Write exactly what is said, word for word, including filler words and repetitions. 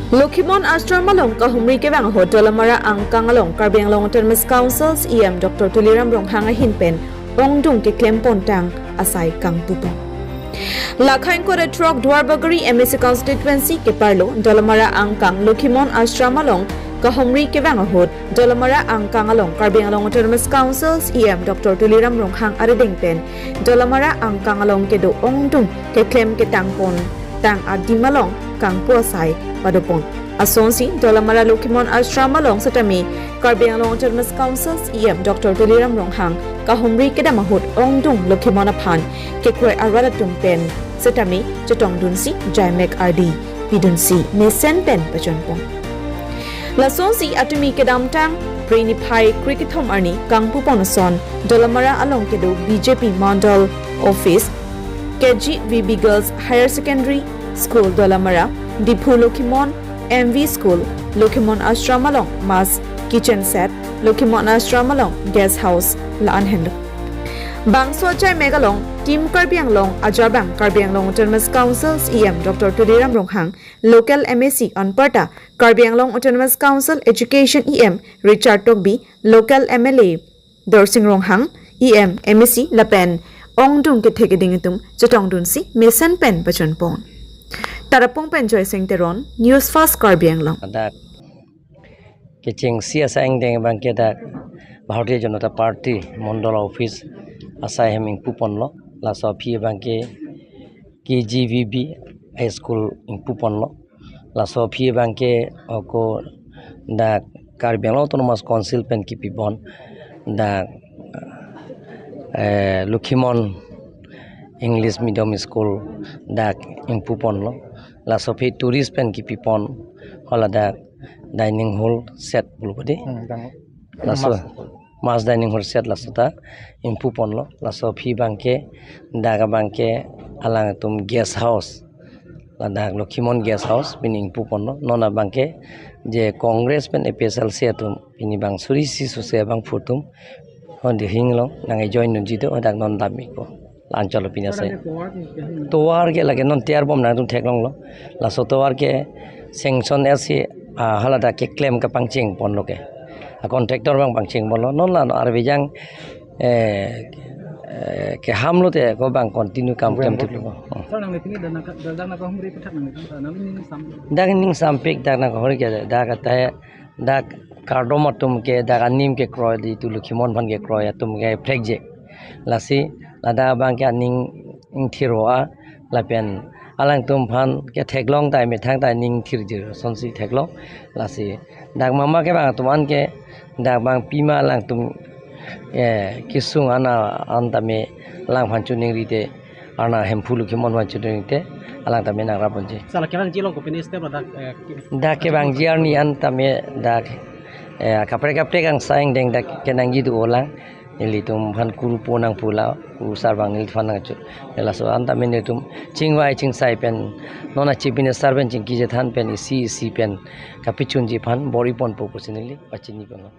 Lokhimon Ashram along kahumri kevang ahut Dolamara angkang along Karbi Anglong Autonomous Council C E M Doctor Tuliram Ronghang ahin pen ongdung keklem pontang asai kangpupon. Lakhain kore throk Duarbagori M A C constituency keparlo Dolamara angkang Lokhimon Ashram along kahumri kevang ahut Dolamara angkang along Karbi Anglong Autonomous Council C E M Doctor Tuliram Ronghang arideng pen Dolamara angkang along kedo ongdung keklem ketang pontang adim along kangpu asai padopon. Asonsi Dolamara Lokhimon Ashram along setame Karbi Anglong Autonomous Council C E M Doctor Tuliram Ronghang kahumri kedam ahut ongdung Lokhimon aphan kekroi arat atum pen setame chetongdunsi jaimek ardi pidunsi mesen pen pachonpon. Lasonsi atumi kedamtang Phre niphai krekethom arni kangpupon ason Dolamara along kedo B J P Mandal Office, K G V B Girls Higher Secondary School Dolamara, Diphu Lokhimon M V School, Lokhimon Ashram along Mass Kitchen Set, Lokhimon Ashram along Guest House la-an henlo. Bangso ajaimek along Team Karbi Anglong ajabang Karbi Anglong Autonomous Council C E M Doctor Tuliram Ronghang, Local M A C anparta Karbi Anglong Autonomous Council Education E M Richard Tokbi, Local M L A Dorsing Ronghang, E M, M A C lapen ongdung kethe keding atum chetongdunsi mesen pen pachonpon. Tarapung pen Joysing Teron, News Fast Karbi Anglong. Ladak kechengsi asai angdeng abangke dak Bharatiya Janata Party Mandal Office asai hem ingpuponlo. Laso aphi abangke K G V B High School ingpuponlo. Laso aphi abangke ako dak Karbi Anglong Autonomous Council pen kipipon dak, eh, Lokhimon English Medium School dak ingpuponlo. Laso aphi tourist pen kipipon haladak dining hall set pulo padi. Hmm, dang-, laso mas. Mass dining hall set laso ta ingpuponlo. Laso aphi abangke dak abangke alangtum guest house, ladak Lokhimon Guest House pini ingpuponlo. Non abangke je Congress pen A P H L C atum pini bang suri isi suse abang phutum hon dihing long nang join nunji do, hadak non dam-ikpo. La-an chalo pini asai. Tovar ke lake non tiyar bom nangtum theklonglo. Laso tovar ke sanction isi, ah, haladak keklem kapangchengponlo ke. A contractor abang pangchengponlo. Non la non arve jang, eh, eh, keham lote ako abang continue kam klem theklo. Sir, nangli pini dak nang ka-, dak nang kahumri aphuthak nangli tangka, nangli ning sam. Dak ning sampik dak nang kahumri ke dak kata dak kardom atum ke dak anim kekroi di tu Lokhimon aphan kekroi atum ke prekje. Lasi ladak abangke aning ingthir-o-a lapen alangtum aphan ketheklong tai methang tai ning thirjir asonsi theklong. Lasi dak mama kevang atum anke dak abang pima alangtum, eh, kesung ana an tame alangphan choningri te arna Hemphu Lokhimon aphan choningri te alang tame nangraponji. Sala kevangji along kopine step dak, eh, ki- Dak kevangji arni an tame dak, eh, kaprek kaprek angsai angdeng dak kenangji do-olang. Nelitum aphan kurpo nangpulo, kurusar abang neliphan nangcho. Laso an tame netum chingvai chingsai pen, non a Chief Minister pen chingki chethan pen isi isi pen kapachunji aphan bor-iponpo pusi neli pachiniponlo.